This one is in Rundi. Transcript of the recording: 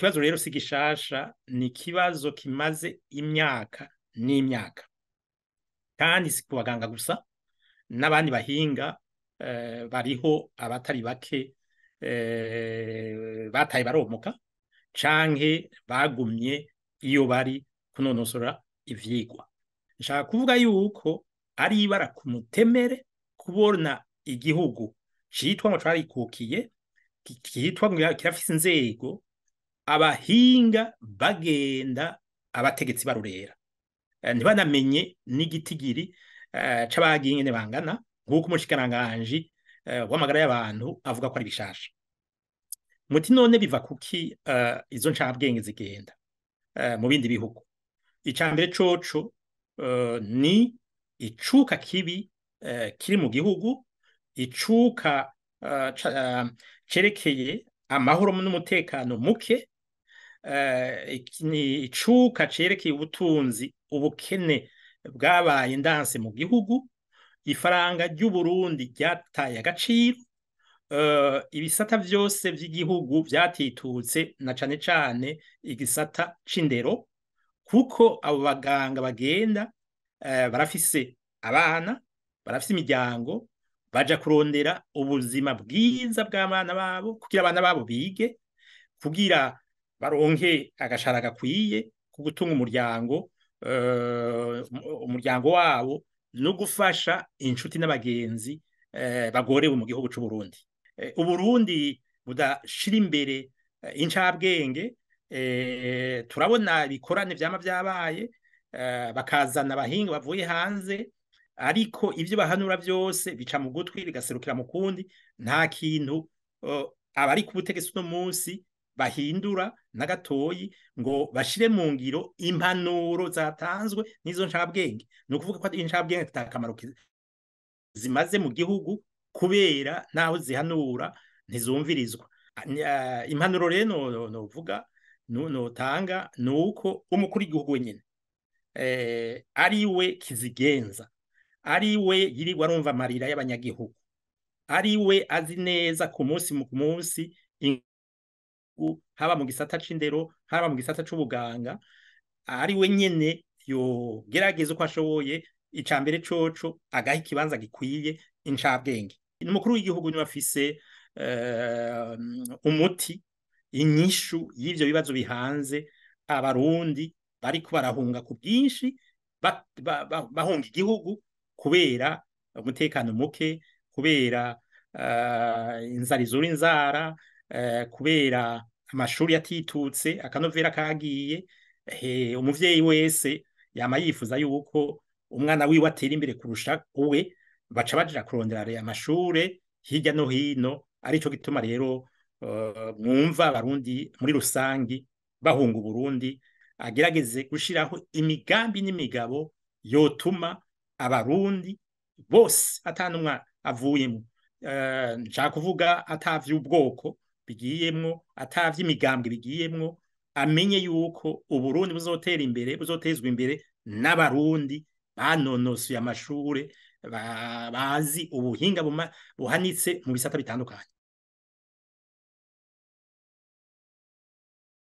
Ico kibazo rero si gishasha, ni ikibazo kimaze imyaka n'imyaka, kandi si ku baganga gusa, n'abandi bahinga bariho abatari bake bataye baromoka canke bagumye iyo bari kunonosora ivyigwa. Nshaka kuvuga yuko ari ibara ku mutemere kubona igihugu citwa ngo carikukiye, kitwa ngo kirafise inzego, abahinga bagenda abategetsi barurera, ntibanamenye n'igitigiri c'abagiye ingene bangana, nk'uko umushikiranganji w'amagara y'abantu avuga ko ari bishasha. Muti none biva kuki izo ncabwenge zigenda mu bindi bihugu? Ica mbere coco ni icuka kibi kiri mu gihugu, icuka cerekeye amahoro n'umutekano muke, ni icuka cerekeye ubutunzi, ubukene bwabaye ndanse mu gihugu, ifaranga ry'Uburundi ryataye agaciro, ibisata vyose vy'igihugu vyatitutse, na cane cane igisata c'indero, kuko abo baganga bagenda barafise abana, barafise imiryango, baja kurondera ubuzima bwiza bw'abana babo, kugira abana babo bige, kugira baronke agashahara gakwiye ko gutunga umuryango wabo no gufasha inshuti n'abagenzi bagorewe mu gihugu c'Uburundi. Uburundi budashira imbere incabwenge. Turabona ibikorane vyama vyabaye, bakazana abahinga bavuye hanze, ariko ivyo bahanura vyose bica mu gutwi bigaserukira mu kundi. Nta kintu abari ku butegetsi uno munsi bahindura na gatoyi ngo bashire mu ngiro impanuro zatanzwe n'izo ncabwenge. Ni ukuvuga ko incabwenge ata kamaro zimaze mu gihugu, kubera naho zihanura ntizumvirizwa. Impanuro rero novuga notanga ni uko umukuru w'igihugu wenyene ari we kizigenza, ari we yirirwa arumva amarira y'abanyagihugu, ari we azi neza ku munsi ku munsi, haba mu gisata c'indero, haba mu gisata c'ubuganga, ari we nyene yogerageza uko ashoboye. Ica mbere coco agaha ikibanza gikwiye incabwenge. Umukuru w'igihugu niwe afise umuti, inyishu y'ivyo bibazo bihanze Abarundi bariko barahunga ku bwinshi, bahunga igihugu kubera umutekano muke, kubera inzara izura inzara, kubera amashuri yatitutse, akanovera kagiye. Umuvyeyi wese yama yifuza yuko umwana wiwe atera imbere kurusha uwe, baca baja kurondera amashure hirya no hino. Arico gituma rero mwumva Abarundi muri rusangi bahunga Uburundi. Agerageze gushiraho imigambi n'imigabo yotuma Abarundi bose atanumwe avuyemo, nshaka kuvuga atavy'ubwoko bigiyemwo, atavy'imigambwe bigiyemwo, amenye yuko Uburundi buzotera imbere, buzotezwa imbere n'Abarundi banonosoye amashure, bazi ubuhinga buhanitse mu bisata bitandukanye.